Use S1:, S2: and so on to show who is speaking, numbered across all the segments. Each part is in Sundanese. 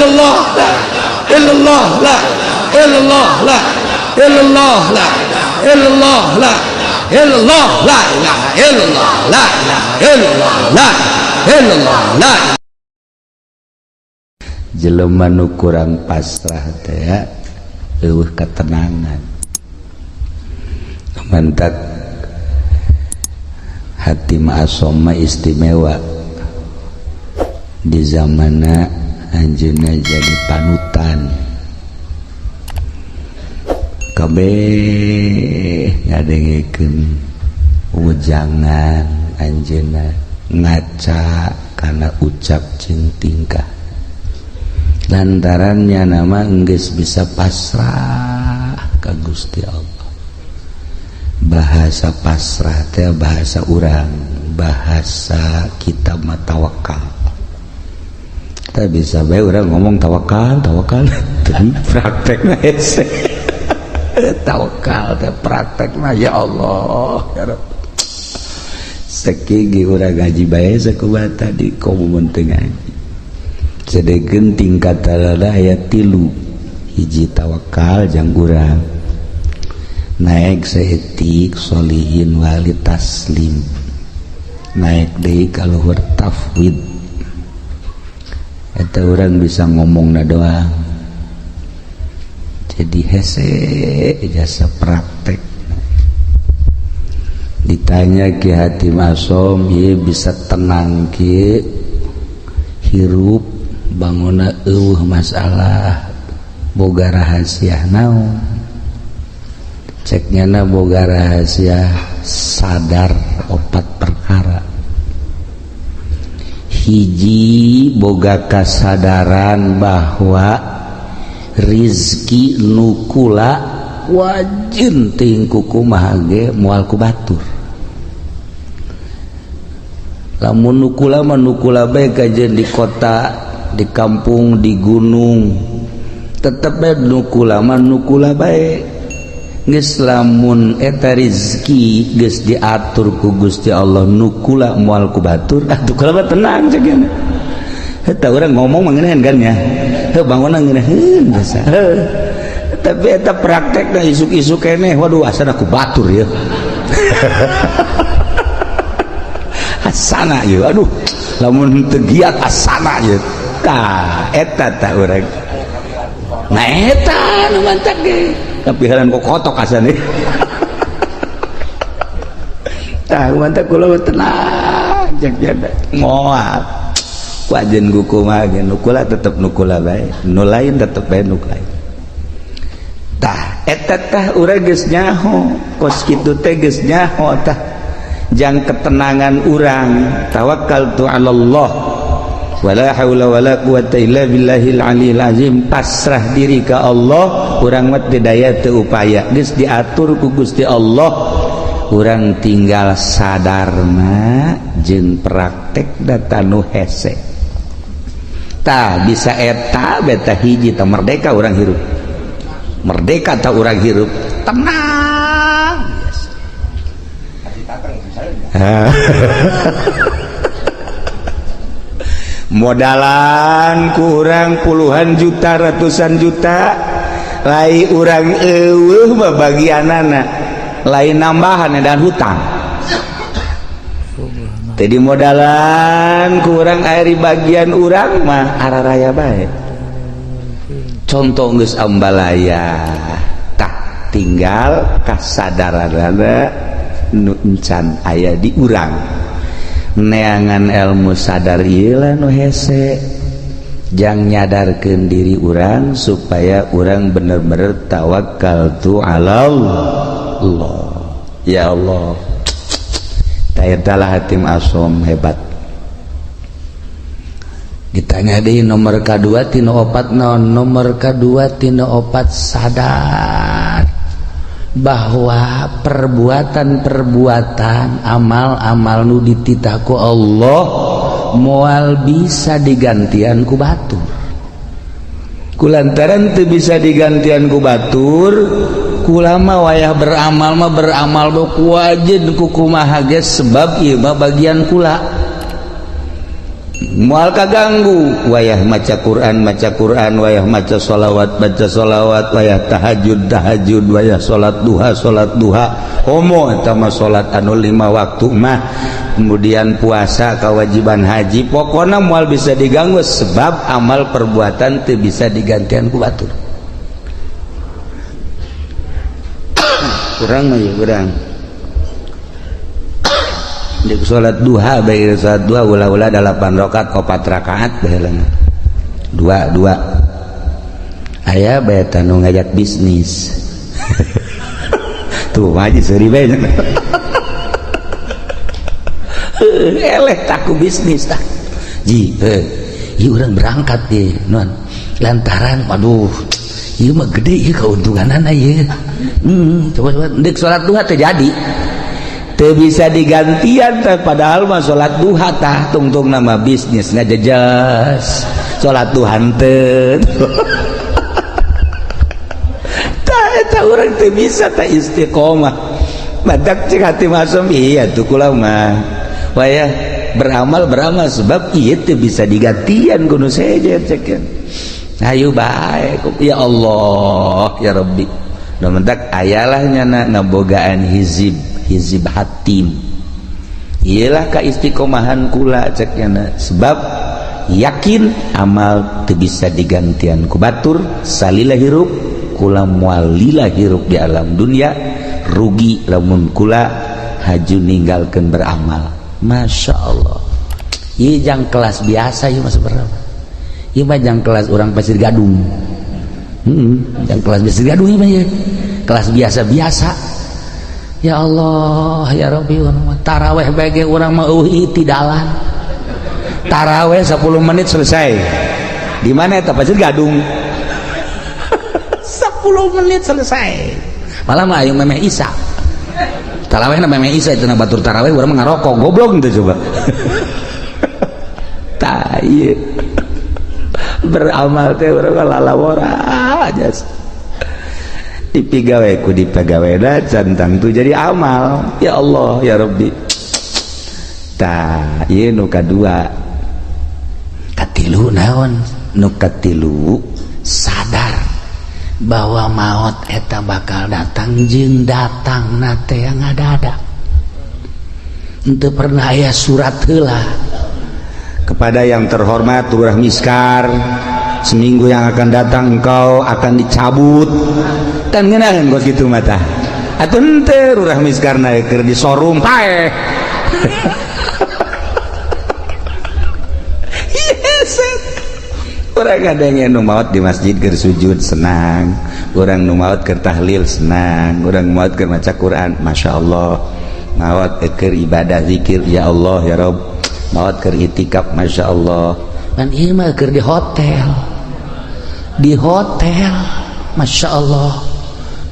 S1: illallah, la illallah, la illallah, la illallah, la illallah, la illallah, la ilaha illallah, la ilaha illallah, la illallah, la.
S2: Jelema nu kurang pasrah teh eueuh ketenangan. Mantak Hatim Ashom mah istimewa di zamana anjeunna jadi panutan kabeh ngadengekeun wejangan anjeunna, ngaca kana ucap jeung tingkah, lantarannya nama enggeus bisa pasrah ka Gusti Allah. Bahasa pasrah teh bahasa urang, bahasa kita mah tawakal. Kita bisa bae urang ngomong tawakal, tawakal, tapi praktekna hese. Tawakal teh praktekna ya Allah ya Rabb. Sakigi urang ngaji bae sakumaha tadi, komo teu ngaji. Sedengkeun tingkatan aya tilu: hiji tawakal jang urang, naik saeutik solihin wali taslim, naik deui ka luhur tafwid. Eta urang bisa ngomongna doang jadi hese jasa praktek. Ditanya Ki Hatim Ashom, ieu bisa tenang ki hirup bangunna eueuh masalah, boga rahasia naon? Cek nyana boga rahasia sadar opat perkara. Hiji, boga kasadaran bahwa rizki nu kula wajin ting kumaha ge moal ku batur. Lamun nu kula mah nu kula bae, kajeun di kota, di kampung, di gunung, tetep bae nu kula mah nu kula bae. Geus lamun eta rizki geus diatur ku Gusti Allah nu kula moal ku batur, atuh kula mah tenang. Cek eta urang ngomong mah ngeunaheun kan ya, heuh bangunna ngeunaheun biasa. Heuh, tapi eta praktekna isuk-isuk keneh, waduh, asana ku batur ya, asana ieu, aduh, lamun teu giat asana ieu. Tah eta tah urang, nah eta nu mantak ge kapiharan kok kotok asane. Tah mantak kula tenang. Cek jada moal wajen kumaha ge nu kula tetep nu kula bae, nu lain tetep bae nu lain. Tah eta tah urang geus nyaho kos kitu teh, geus nyaho. Tah jang ketenangan urang, tawakkaltu 'ala Allah wala haula wala quwata illa billahil aliyil azim, pasrah diri ka Allah. Urang mah teu daya teu upaya, geus diatur ku Gusti Allah, urang tinggal sadarna jeung praktek data nu hese. Tah bisa eta beta hiji tah merdeka urang hirup, merdeka tah urang hirup tenang. Modalan kurang puluhan juta, ratusan juta, lain urang eueuh mah bagianana, lain nambahan dan hutang. Jadi modalan kurang air bagian urang mah araraya bae. Contoh geus ambalaya, tah tinggal kasadaranana nu encan aya di urang. Neangan ilmu sadar ieu lah nu hese jang nyadarkeun diri urang supaya urang bener-bener tawakal tu Allah. Ya Allah, tah Hatim Ashom hebat. Ditanya di nomor K2 tina opat naon? Nomor K2 tina opat, sadar bahwa perbuatan-perbuatan, amal-amal nu dititah ku Allah moal bisa digantian ku batur. Kulantaran teu bisa digantian ku batur, kula mah wayah beramal mah beramal ku wajib ku kumaha ge, sebab ieu mah bagian kula. Moal kaganggu wayah maca Quran maca Quran, wayah maca sholawat baca sholawat, wayah tahajud tahajud, wayah salat duha salat duha. Komo eta mah salat anu 5 waktu mah, kemudian puasa, kewajiban haji, pokoknya moal bisa diganggu sebab amal perbuatan teu bisa digantian ku batur. Kurang mah ya kurang. Di salat duha bae salat duha ulah-ulah 8 rakaat 4 rakaat baheulana. 2 2. Aya bae tanu ngajak bisnis. Tuh haji seuri bae. Eleh taku bisnis tah. Ji, ieu urang berangkat deh, non. Lantaran waduh, ieu mah gede ieu keuntunganana ieu. Coba-coba deuk salat duha teh jadi. Teu bisa digantian teh padahal mah salat duha tah tungtung nama bisnis ngajejas. Salat duha henteu. Tah eta urang teu bisa tah istiqomah. Badak cek hati masum iya tuh kula mah. Wayah beramal beramal sebab ieu teu bisa digantian kudu sejen cekeun. Ayo bae ya Allah ya Rabbi. Nu mentak ayalah nyana ngabogaan hizib hizib hatim. Iyalah ka istiqomahan kula cek nyana sebab yakin amal teu bisa digantian ku batur salila hirup kula moal lila hirup di alam dunia rugi lamun kula haju ninggalkeun beramal. Masya Allah. Ieu jang kelas biasa ieu mah sebenarnya. Ieu mah jang kelas urang Pasir Gadung. Jang kelas Pasir Gadung ieu mah ieu. Kelas biasa-biasa. Ya Allah, ya Rabbi, taraweh bae urang mah eueuh itidalan. Taraweh 10 menit selesai. Di mana eta Pasir Gadung? 10 menit selesai. Malah mah ayo memeh isa. Taraweh na memeh isa itu na batur taraweh urang mah ngarokok goblok teh coba. Tah ieu. Beramal teh urang lalawora aja. Dipigawe ku dipegawena cantang tuh jadi amal. Ya Allah ya Rabbi. Tah ieu nu kadua. Katilu naon? Nu katilu sadar bahwa maut eta bakal datang jeung datang na teh yang ngadadak. Henteu pernah aya surat heula. Kepada yang terhormat Lurah Miskar, seminggu yang akan datang engkau akan dicabut. Tan ngeunaheun kos kitu mah tah. Atuh henteu Lurah Miskar na keur disorum paeh. Yes. Urang ngadenge nu maot di masjid keur sujud senang, urang nu maot keur tahlil senang, urang maot keur maca Quran, Masya Allah, maot keur ibadah zikir ya Allah ya Rabb, maot keur itikaf Masya Allah. Dan ieu mah keur di hotel, Masya Allah,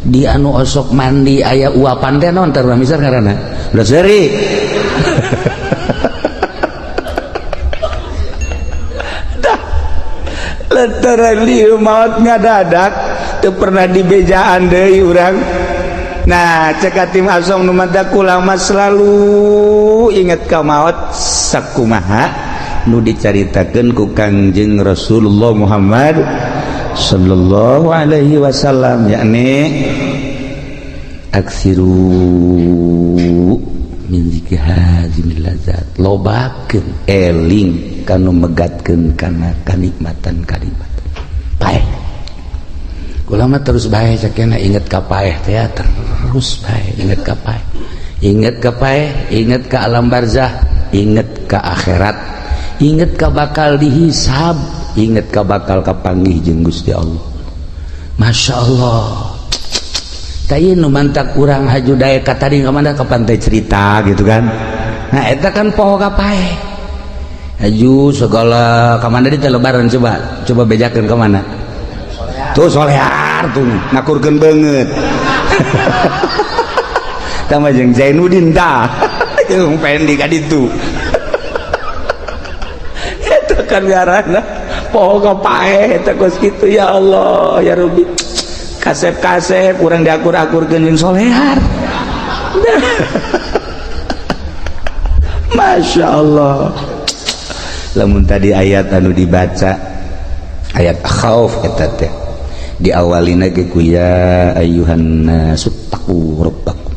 S2: di anu osok mandi aya uapan teh naon teh urang misal ngaranna, ulah seuri. Lantaran lieu maot ngadadak teu pernah dibejaan deui urang. Nah cek tim asom nu mata kulama selalu inget ka maot sakumaha nu dicaritakeun ku Kangjeng Rasulullah Muhammad sallallahu alaihi wasallam, yakni aksiru min zikri hazimil lazat, lobakeun eling kanu megatkeun kana kanikmatan kanikmatan paeh. Kula mah terus bae cakena inget ka paeh teh terus bae inget ka paeh, inget ka paeh, inget ka alam barzah, inget ka akhirat, inget ka bakal dihisab, inget ka bakal kapanggih jeung Gusti Allah. Masya Allah. Tah nu mantak urang haju daek ka tadi ka mana ka pantai cerita gitu kan. Nah eta kan poho ka paeh. Haju segala ka mana di lebaran coba coba bejakeun ka mana. Tuh solear tuh ngakurkeun beungeut. Tah mah jeung Zainuddin tah. Jeung Pendi ka ditu. Eta kan ngaranna poho ka paeh eta kos kitu ya Allah ya Rabbi. Kasep-kasep urang diakur-akurkeun jeung solear. Masya Allah. Lamun tadi ayat anu dibaca ayat khauf, eta teh diawalina ge ku ya ayyuhan nasuttaqu rabbakum,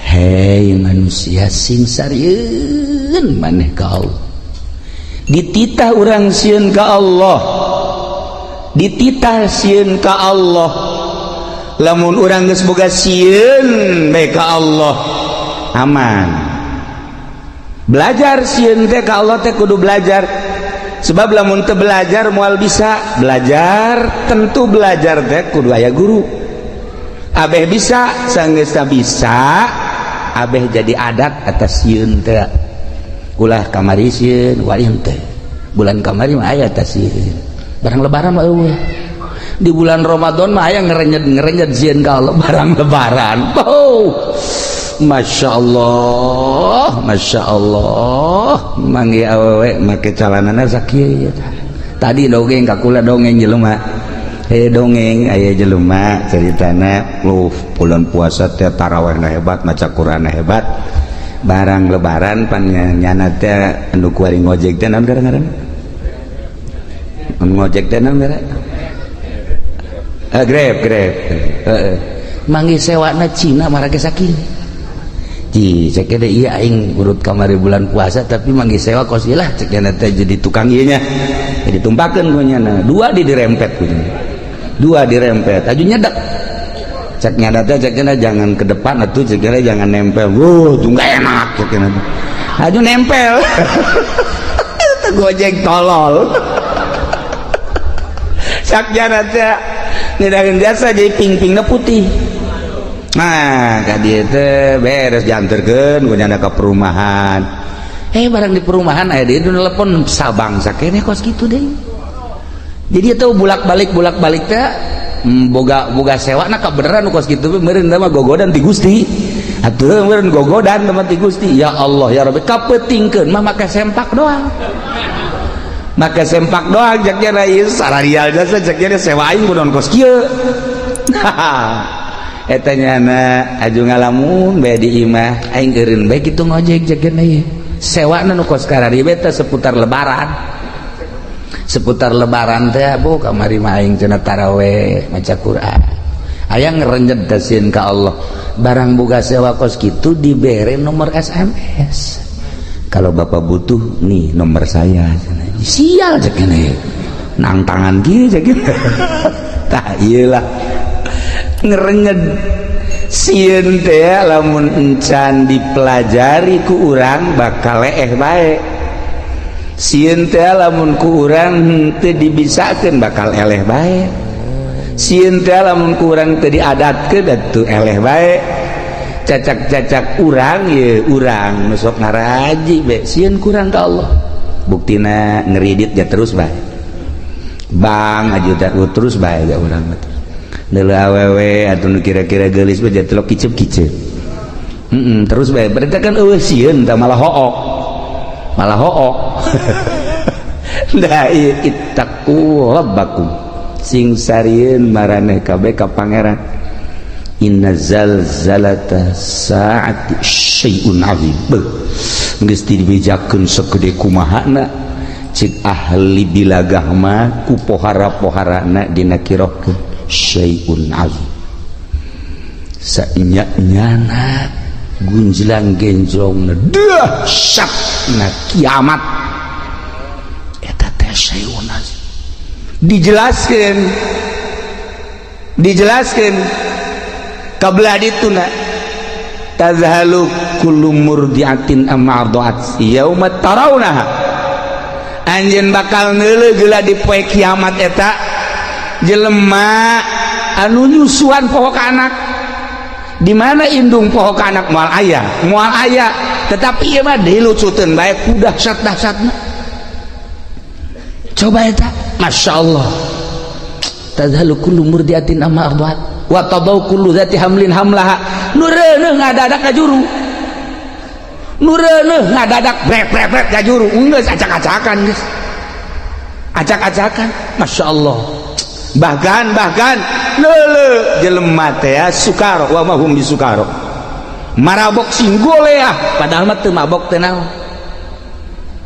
S2: hei manusia, sing sarieun maneh ka Allah. Dititah urang sieun ka Allah, dititah sieun ka Allah. Lamun urang geus boga sieun bae ka Allah, aman. Belajar sieun teh ka Allah teh kudu belajar, sebab lamun teu belajar moal bisa. Belajar, tentu belajar teh kudu aya guru. Abeh bisa, sanggeus bisa, abeh jadi adat atas sieun teh. Ulah kamari sieun, wain teh bulan kamari mah aya teh sieun, barang Lebaran mah euweuh. Di bulan Ramadan mah aya ngerenyet ngerenyet sieun ka Allah. Barang Lebaran, oh, Masya Allah, Masya Allah, manggih awewe make calanana sakieu. Tadi dongeng ka kula, dongeng jelema, eh, dongeng aya jelema ceritana lu bulan puasa teh tarawehna hebat, maca Quran hebat. Barang Lebaran pan nyana teh anu kuari ngojek teh, naon ngaran anu ngojek teh, naon ngaran? Grab, Grab. Heeh, manggih sewana Cina marake sakieu. Ji, cek deh, iya, aing urut kamari bulan puasa tapi manggih sewa kos lah, cek teh jadi tukang ieu nya. Jadi tumpakeun ku nyana. Dua di dirempet ku. Dua dirempet. Aju nyedek. Cek nyada teh, cek jangan ke depan atuh, cek jangan nempel. Wuh, tuh enggak enak, cek. Aju nempel. Itu Gojek tolol. Cek nyada teh ngedahin jasa jadi ping-pingna putih. Nah, ka dieu teh beres dianterkeun ku nyana ke perumahan. Eh, barang di perumahan aya dia telepon sabang sakene kos kitu deh. Jadi itu bulak-balik bulak-balik teh boga boga sewa nah kebenaran kos kitu meureun mah gogodan ti Gusti. Atuh meureun gogodan mah ti Gusti. Ya Allah ya Rabbi, kapeutingkeun mah make sempak doang. Make sempak doang, cek nya ieu sararial jasa, cek nya sewa aing kunaon kos kieu. Eta nyana aju ngalamun bae di imah, aing eureun bae kitu ngojek, cek nya ieu. Sewana nu kos karari teh seputar Lebaran. Seputar Lebaran teh, bu, kamari mah aing cenah taraweh maca Quran. Aya ngerenjet sieun ka Allah. Barang boga sewa kos kitu dibere nomor SMS. Kalau Bapak butuh, nih nomor saya. Sial, cek nya. Nang tangan kieu, cek. Tah, iyalah ngerenyet sieun teh. Lamun encan dipelajari ku urang bakal leeh bae. Sieun teh lamun ku urang henteu dibisakeun bakal eleh bae. Sieun teh lamun ku urang teu diadatkeun atuh eleh bae. Cacak-cacak urang ye, urang nu sok ngaraji be sieun kurang ka Allah, buktina ngeridit ya terus bae. Bang aja terus bae ga urang mah neuleu awewe atuh nu kira-kira geulis mah jadi kicep-kicep. Terus bae berarti kan eueuh sieun tah, malah hook, malah hook. Dah, ittaqu rabbakum, sing sarieun maraneh kabeh ka Pangeran. Inna zalzalata saati syai'un azim. Beuh, geus dibejakeun segede kumahana cek ahli bilagah mah ku pohara-poharana dinakirohkeun syai'un azim. Sainya-nyana gunjlang genjrong dahsyat na kiamat eta teh syai'un azim. Dijelaskeun, dijelaskeun kabelah dituna tazhalu kullu murdiatin amma arda'at yauma tarawnaha. Anjeun bakal neuleuh geula di poe kiamat eta jelema anu nyusuan poho ka anak. Di mana indung poho ka anak? Moal aya, moal aya. Tetapi ieu mah dilucuteun bae ku dahsyat-dahsyatna. Coba eta, Masya Allah. Tadhalu kullu murdiatin amma arda'at wa tadau kullu dzati hamlin hamlaha. Nu reuneuh ngadadak ka juru, nu reuneuh ngadadak brek brek brek ka juru, geus acak-acakan, geus acak-acakan. Masya Allah. Bahkan bahkan lele jelema teh sukaro wa ma hum bisukaro, marabok sing goleah, padahal mah teu mabok teh naon.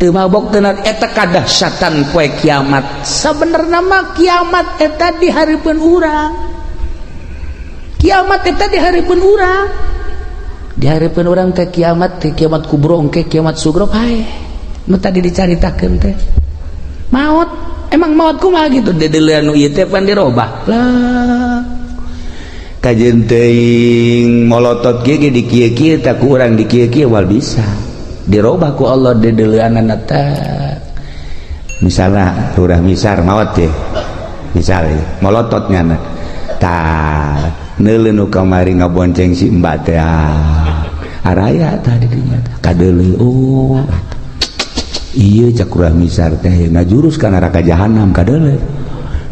S2: Teu mabok teu naon, eta kadahsyatan poe kiamat. Sabenerna mah kiamat eta di hareupeun urang. Kiamat eta di hareupeun urang. Di hareupeun urang teh kiamat teh, kiamat kubro engke, kiamat sugro paeh. Nu tadi dicaritakeun teh. Maot, emang maot kumaha gitu dedeulean nu ieu teh pan dirobah. Lah
S1: Kajeun teuing molotot kieu ge di kieu-kieu tak ku urang di kieu-kieu wal bisa dirobah ku Allah dedeuleanana teh. Misalnya Lurah Misar maot teh, misalnya molotot nyana tah neuleuh nu kamari ngabonceng si Mbak teh, araya tah di dinya kadeuleu, oh iya, cak Lurah Misar teh ngajurus ka neraka jahanam, kadeuleu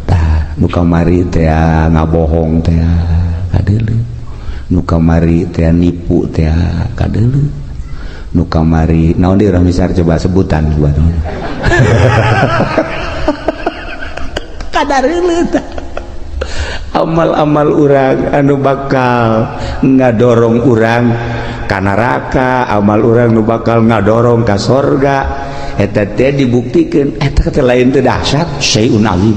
S1: tah. Nu kamari teh ngabohong teh, kadeuleu. Nu kamari teh nipu teh, kadeuleu. Nu kamari naon deui, Lurah Misar, coba sebutan buat
S2: Kadareuleuh tah.
S1: Amal-amal urang anu bakal ngadorong urang ka neraka, amal urang nu bakal ngadorong ka sorga, eta teh dibuktikeun eta teh lain teu dahsyat, syai'un azim.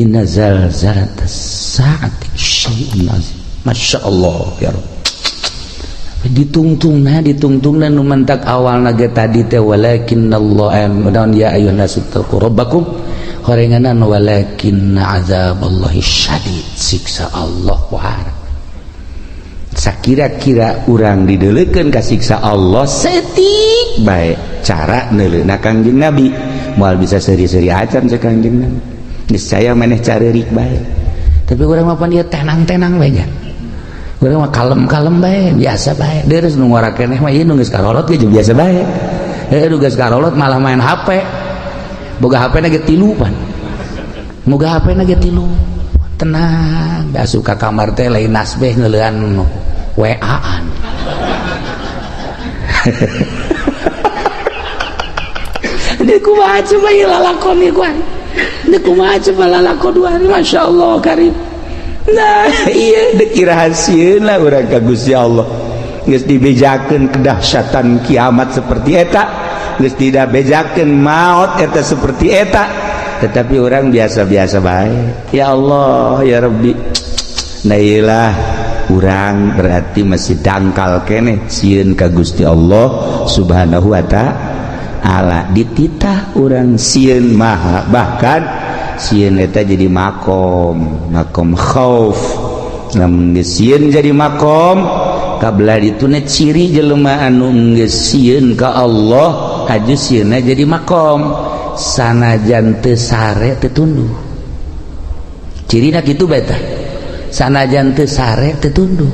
S2: Inna zalzalatas saati syai'un azim. Masya Allah ya Rabb. Ditungtungna, ditungtungna nu mantak awalna ge tadi teh walakinnallah naon, ya ayyuhan nasu taqu rabbakum, horenganan walakin azaballahi syadid, siksa Allah wahar.
S1: Sakira-kira urang dideulekeun ka siksa Allah setik bae cara neuleuna Kangjeng Nabi, moal bisa seuri-seuri acan cek Kangjeng Nabi, niscaya maneh careurik bae.
S2: Tapi urang mah pan ieu tenang-tenang bae nya, urang mah kalem-kalem bae, biasa bae. Deres nu ngora keneh mah ieu nu geus karolot ge biasa bae. Heuh, nu geus karolot malah main HP, boga HP na ge tilu pan, boga HP na ge tilu, tenang. Asup ka kamar teh lain nasbeh, ngeulean WA-an. Ini kumaha coba ieu lalakon ieu kuan. Ini kumaha coba lalakon dua, Masya Allah karim.
S1: Nah iya, dek rahasieun lah urang ka Gusti Allah. Geus dibejakeun kedahsyatan kiamat seperti eta, geus tidak bejakeun maut eta seperti eta, tetapi orang biasa-biasa bae. Ya Allah ya Rabbi. Nah iyalah, urang berarti masih dangkal keneh sieun ka Gusti Allah Subhanahu wa ta'ala. Dititah urang sieun maha, bahkan sieun eta jadi makom, makom khauf. Lamun geus sieun jadi makom kabelah dituna ciri jelema anu geus sieun ka Allah, aju sieunna jadi makom sanajan teu sare teu tunduh.
S2: Cirina kitu bae tah, sanajan teu sare teu tunduh.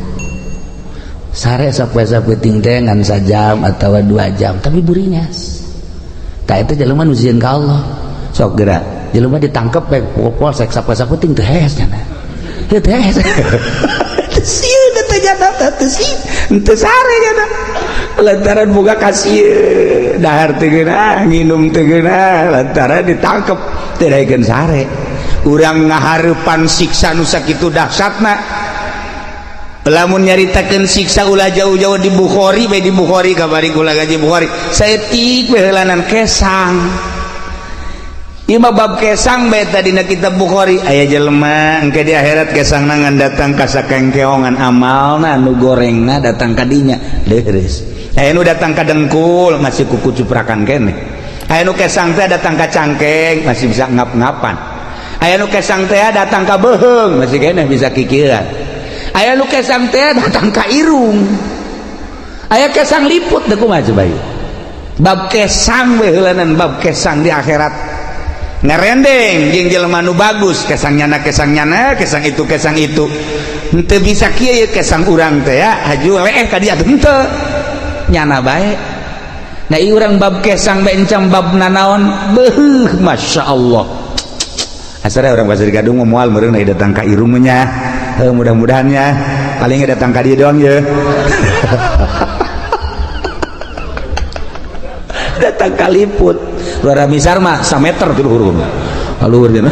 S2: Sare sapoe-sapoe teh ngan sajam atawa 2 jam, tapi buringas. Tah, eta jelema nu sieun ka Allah.
S1: Sok gerak.
S2: Jelema ditangkep bae polsek sapoe-sapoe teh hees nya, teu hees.
S1: Teu sieun eta nyata, teu sieun, teu sare nyata, lantaran boga kasieun. Dahar teu geunah, nginum teu geunah, lantaran ditangkep teu daekeun sare. Urang ngahareupan siksa nu sakitu dahsyatna. Lamun nyaritakeun siksa ulah jauh-jauh, di Bukhari bae, di Bukhari kabari kula gaji Bukhari saeutik bae heulanan kesang. Ieu mah bab kesang bae. Tadina kitab Bukhari aya jelema engke di akhirat kesangna ngan datang ka sakengkeongan amalna nu gorengna datang ka dinya, leures. Aya nu datang ka dengkul, masih kuku cuprakan keneh. Aya nu kesang teh datang ka cangkeng, masih bisa ngap-ngapan. Aya nu kesang teh datang ka beuheung, masih keneh bisa kikieuan. Aya nu kesang teh datang ka irung, aya kesang liput. Deh, kumaha coba ieu bab kesang we heulanan? Bab kesang di akhirat ngerendeng jeung jelema nu bagus, kesang nyana, kesang nyana, kesang itu, kesang itu, henteu bisa kieu ye kesang urang teh ya, haju leeh ka dieu henteu
S2: nyana bae. Nah, ieu urang bab kesang bae, encam bab nanaon, beuh, Masya Allah.
S1: Asal orang Pasir Gadung moal meureun datang ka irung nya. Heuh, mudah-mudahan nya, paling datang ka dieu doang ye, datang ka liput. Luar Misar mah sameter ti luhur, luhur cenah.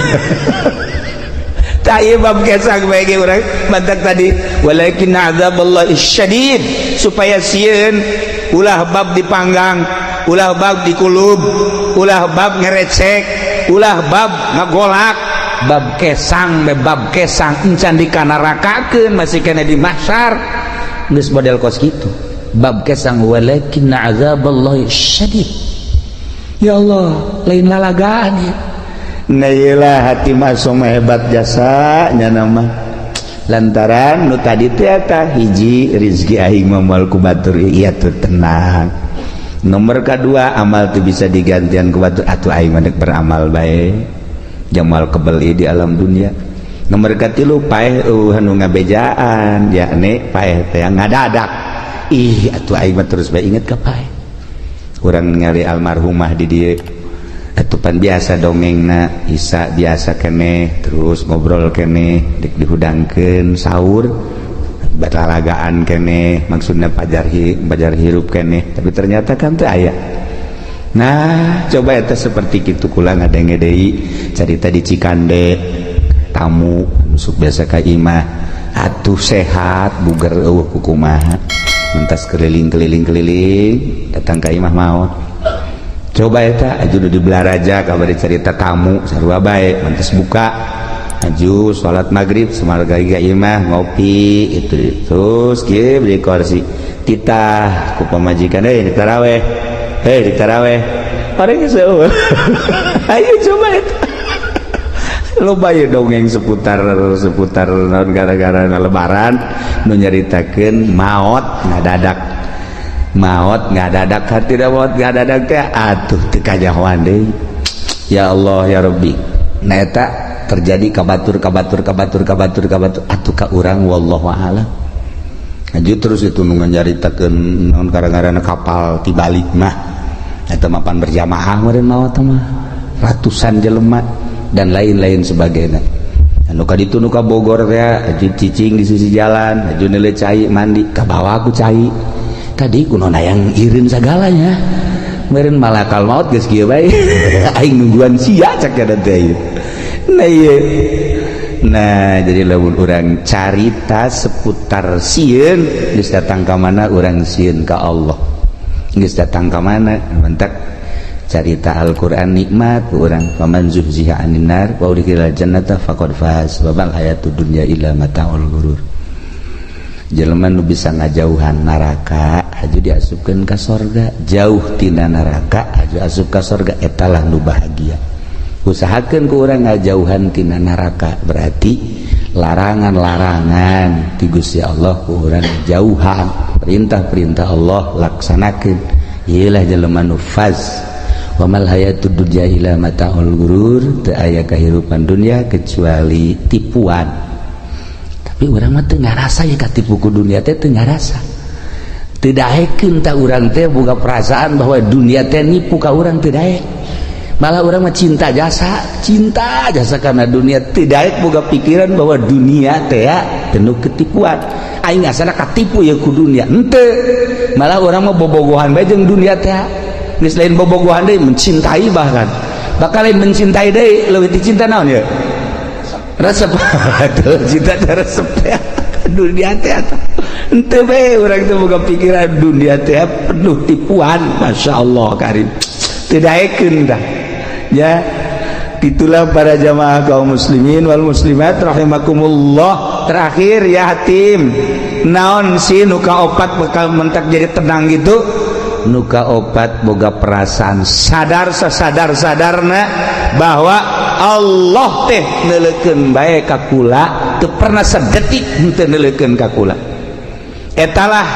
S1: Tah, ieu bab kesang bae ge urang mantak tadi walakin azaballahi syadid, supaya sieun.
S2: Ulah bab dipanggang, ulah bab dikulub, ulah bab ngerecek, ulah bab ngagolak. Bab kesang be, bab kesang encan dikanerakakeun, masih kena di mahsyar, geus model kos kitu. Bab kesang, walakin azaballahi syadid. Ya Allah, lain lalagaan ya. Nah, iyalah Hatim Asom hebat jasa nya nama, lantaran nu tadi teh eta hiji, rizki aing mah moal ku batur, iya tuh tenang. Nomor kedua, amal tuh bisa digantian ku batur, atuh aing mah beramal bae jamal kebeli di alam dunia. Nomor katilu, paeh anu ngabejaan, yakni paeh teh ngadadak. Ih, atuh aing mah terus bae inget ka paeh. Urang ningali almarhumah di dieu atupan biasa dongengna isa biasa keneh, terus ngobrol keneh, dik dihudangkeun sahur, batalagaan keneh, maksudnya pajar hi, pajar hirup keneh, tapi ternyata kan teu aya. Nah, coba eta seperti kitu. Kula ngadenge deui carita di Cikande, tamu masuk biasa ka imah, atuh sehat buger, eueuh kukumaha, mentas keliling keliling keliling, datang ka imah, maot. Coba eta aju di Belaraja kabar cerita, tamu sarua bae, mentas buka aju salat maghrib, semarga ka imah ngopi itu, terus kieu beli kursi, titah ku pamajikan, "Hei, taraweh, hei, di taraweh." Orang geus. Ayo coba eta loba ya dongeng seputar seputar naon, gara-gara lebaran nu nyaritakeun maot ngadadak, maot ngadadak, hati maot ngadadak teh atuh teu kanyahoan deui. Ya Allah, ya Rabbi. Nah, eta terjadi ka batur, ka batur, ka batur, ka batur, ka batur atuh ka urang, wallahu a'lam. Aju terus itu nu nyaritakeun naon, gara-gara kapal tibalik mah, eta mapan berjamaah meureun maot mah, ratusan jelema dan lain-lain sebagainya. Anu ka ditu nu ka Bogor teh aju cicing di sisi jalan, aju neuleuh cai, mandi ka bawa ku cai tadi, kunaon hayang ireun sagalanya. Meureun malakal maut geus kieu bae, "Aing nungguan sia," cak eta teh. Nah, ieu. Nah, jadi lamun urang carita seputar sieun, geus datang ka mana urang sieun ka Allah, geus datang ka mana. Mantak carita Al-Qur'an nikmat urang, faman zuhziha 'anin nar wa udkhilal jannata faqad faz wa mal hayatud dunya illa mataul ghurur. Jelema nu bisa ngajauhan neraka aju diasupkeun ka sorga, jauh tina neraka aju asup ka sorga, etalah nu bahagia. Usahakeun ku urang ngajauhan tina neraka, berarti larangan-larangan ti Gusti Allah ku urang jauhan, perintah-perintah Allah laksanakeun. Ieulah jelema nu faz. Wa mal hayatud dunya illa mataul ghurur, teu aya kahirupan dunia kecuali tipuan. Tapi urang mah teu ngarasa ya katipu ku dunia teh, teu ngarasa, teu daekeun. Ta urang teh boga perasaan bahwa dunia teh nipu ka urang, teu daek. Malah urang mah cinta jasa, cinta jasa karena dunia, teu daek boga pikiran bahwa dunia teh ya penuh ketipuan. Aing ngasana katipu ya ku dunia, henteu. Malah urang mah bobogohan bae jeung dunia teh. Geus lain bobogohan deui, mencintai, bahkan bakal lain mencintai deui, leuwih dicinta naon ya, resep. Tuh, cinta teh resep teh dunia teh. Henteu bae urang teh boga pikiran dunia teh penuh tipuan. Masya Allah karim, teu daekeun dah ya. Itulah para jamaah kaum muslimin wal muslimat rahimakumullah. Terakhir ya, Hatim naon sih nuka opat bakal mentak jadi tenang gitu? Nuka opat, boga perasaan sadar sesadar sadarna bahwa Allah teh neuleukeun bae ka kula, teu pernah sedetik henteu neuleukeun ka kula. Etalah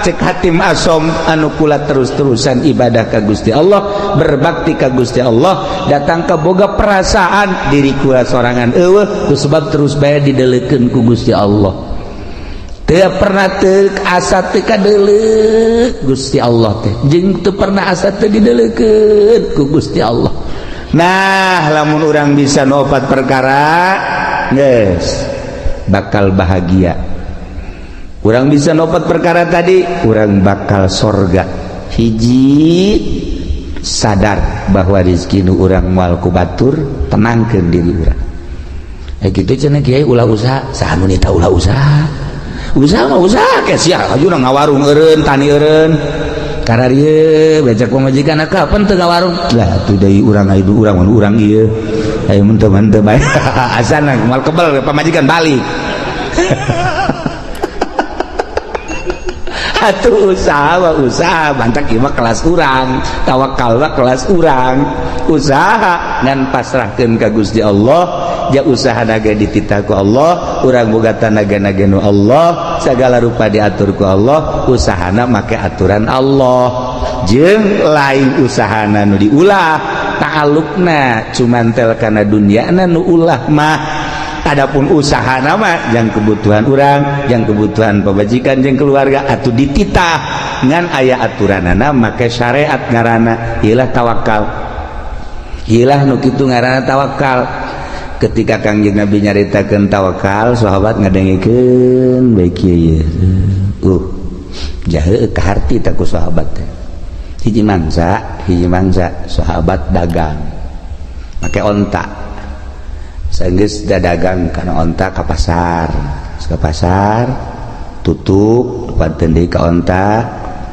S2: cek Hatim Asom anu kula terus-terusan ibadah ka Gusti Allah, berbakti ka Gusti Allah, datang ke boga perasaan diri kula sorangan eueuh, ku sebab terus bae dideleukeun ku Gusti Allah. Teu pernah teu asa teu kadeuleuk Gusti Allah teh, jeung teu pernah asa teu dideleukeun ku Gusti Allah. Nah, lamun urang bisa nopat perkara, geus bakal bahagia. Urang bisa nopat perkara tadi, urang bakal sorga. Hiji, sadar bahwa rizki nu urang moal ku batur, tenangkeun diri urang. Eh, gitu cenah kiai, ulah usaha. Saha nu nita ulah usaha? Usaha mah usaha ke sia, aju ngawarung eureun, tani eureun. Kararieu becek pamajikan kapan teu warung lah atuh deui urang aya urang mun urang ieu aya mun teu mah teu bae asana moal kebel pamajikan balik. Atuh usaha mah usaha bantak ieu mah kelas urang, tawakal mah kelas urang. Usaha ngan pasrahkeun ka Gusti Allah, ja usaha naga dititah ku Allah, urang boga tanaga-naga nu Allah, segala rupa diatur ku Allah, usahana make aturan Allah. Jeung lain usahana nu diulah, ta'alluqna cumantel kana dunyana nu ulah mah. Adapun usaha nama yang kebutuhan orang, yang kebutuhan pemajikan jeung keluarga atau dititah ngan aya aturanana make syariat ngaranna ilah tawakal. Ilah nu kitu ngaranna tawakal. Ketika Kangjeng Nabi nyaritakeun tawakal, sahabat ngadengikeun bae kieu ye. Jahe kaharti ta ku sahabat teh. Hiji mangsa sahabat dagang make onta. Sanggeus dagang kana onta ka pasar. Ka pasar tutup depan deui ka onta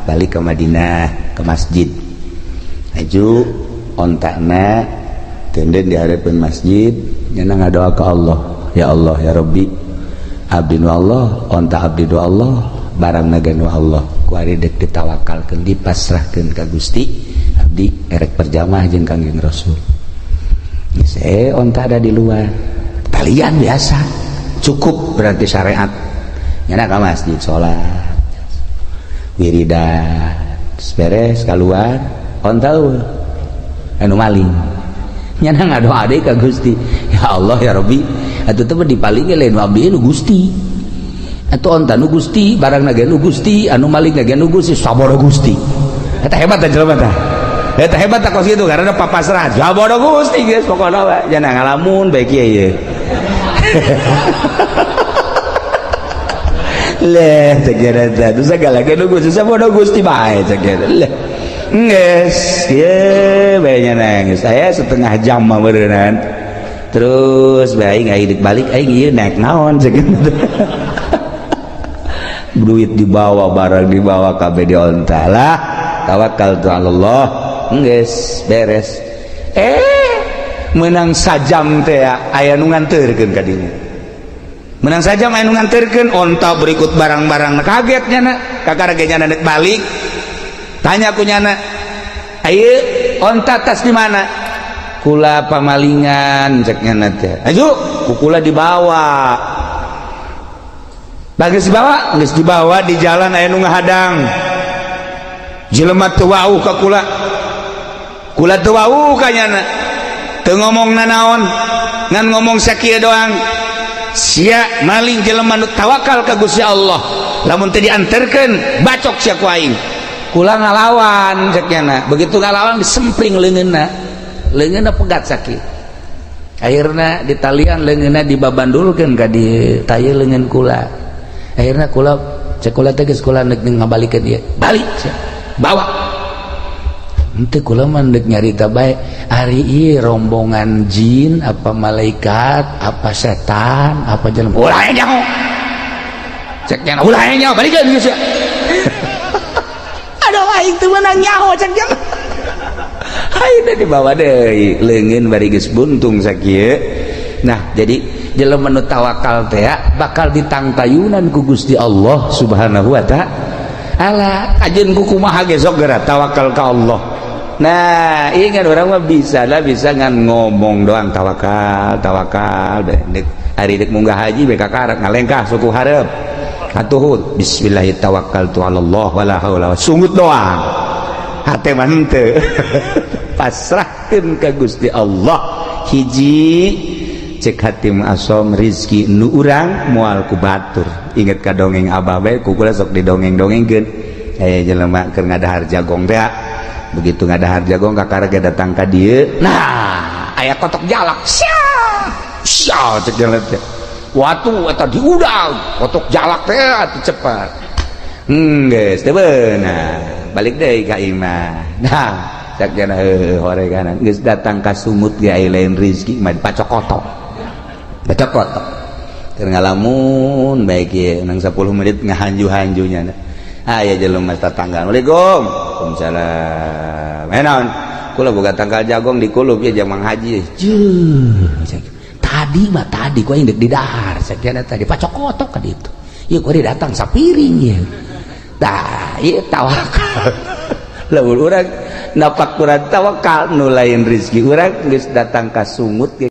S2: balik ke Madinah ke masjid. Aju ontana tenden di hareupeun masjid nya ngadoa ka Allah, ya Allah ya Rabbi, abdi nu Allah, onta abdi nu Allah, barang naga nu Allah. Ku ari deuk ditawakalkeun dipasrahkeun ka Gusti, abdi erek berjamaah jeung Kangjeng Rasul. Saya onta ada di luar talian biasa cukup berarti syariat nyana ke masjid sholat wiridan beres keluar onta anu maling nyana ngadoa deui ka Gusti, ya Allah ya Rabbi atuh teh dipaling lain abdi nu Gusti atuh onta nu Gusti barang naga nu Gusti anu maling naga nu Gusti sabodo Gusti eta hebat teh jelema teh. Eta hebat tak kos gitu karena papasrah sabodo Gusti geus pokona we jangan ngalamun bae kieu ye. Leh teh kira teh segala ge nu Gusti sabodo Gusti bae teh kira. Leh geus kieu bae nya nangis. Saya setengah jam mah beureunan. Terus bae aing aing balik aing ieu naik naon cek. Duit dibawa barang dibawa kabeh di onta lah. Tawakal tu Allah. Geus beres. Menang sajam teh aya nu nganterkeun ka dinya. Menang sajam aya nu nganterkeun onta berikut barang-barang kaget nyana. Kakara ge nyana deuk balik. Tanya ku nyana, "Ayeuna onta tas di mana?" Kula pamalingan cek nyana teh. Aju, ku kula dibawa. Bagus dibawa, geus dibawa di jalan aya nu ngahadang. Jelema teu wauh ka kula. Kula teu wauh ka nyana. Teu ngomong nanaon, ngan ngomong sakieu doang. Sia maling jelema nu tawakal ka Gusti Allah. Lamun teu dianterkeun, bacok sia ku aing. Kula ngalawan cek nyana. Begitu ngalawan disempring leungeunna. Leungeunna pegat sakieu. Akhirna ditalian leungeunna dibabandulkeun ka dieu, taya leungeun kula. Akhirna kula cek kula teh geus kula neuk ngabalikeun ieu. Balik sia. Bawa. Henteu kula mah deuk nyarita bae ari ieu rombongan jin apa malaikat apa setan apa jelema ulah nyaho. Cek nyana ulah nyaho balikeun geus sia. Aduh aing teu meunang nyaho cek nyana. Ayeuna dibawa deui leungeun bari geus buntung sakieu. Nah, jadi jelema nu tawakal teh bakal ditangtayunan ku Gusti Allah Subhanahu wa ta'ala. Ajeun ku kumaha ge sok geura tawakal ka Allah. Nah, ingat orang mah bisa lah bisa ngan ngomong doang tawakal, tawakal dek hari dek munggah haji beka karak ngalengkah suku hareup. Atuh bismillah tawakkaltu ala Allah wala haula sungut doang. Hate mah henteu. Pasrahkeun ka Gusti Allah. Hiji cek hati asom rizki nu urang moal ku batur. Inget ka dongeng abah bae ku kula sok didongeng-dongengkeun. Aya jelema keur ngadahar jagong teh. Begitu ngadahar jagong kakara ge datang ka dieu. Nah, aya kotok jalak. Sia! Sia cek jelema teh. Watu eta diudang, kotok jalak teh atuh cepat. Geus teu beunang. Balik deui ka imah. Nah, cek jana heueuh horeganan geus datang ka sumut ge aya lain rizki mah dipacok kotok. Pacok kotok. Keur ngalamun bae kieu nang 10 menit ngahanju-hanjunya. Aya jelema tetangga. Assalamualaikum. Waalaikumsalam. Eh, naon? Kula boga tangkal jagong di kulub ya, jang Mang Haji. Jeuh, tadi mah tadi ku aing deuk didahar sakiana tadi pacokotok ka ditu. Ieu ku datang sapiring ieu. Tah, ieu tawakal. Lamun urang napak kurang tawakal, nu lain rezeki urang geus datang ka sungut ge.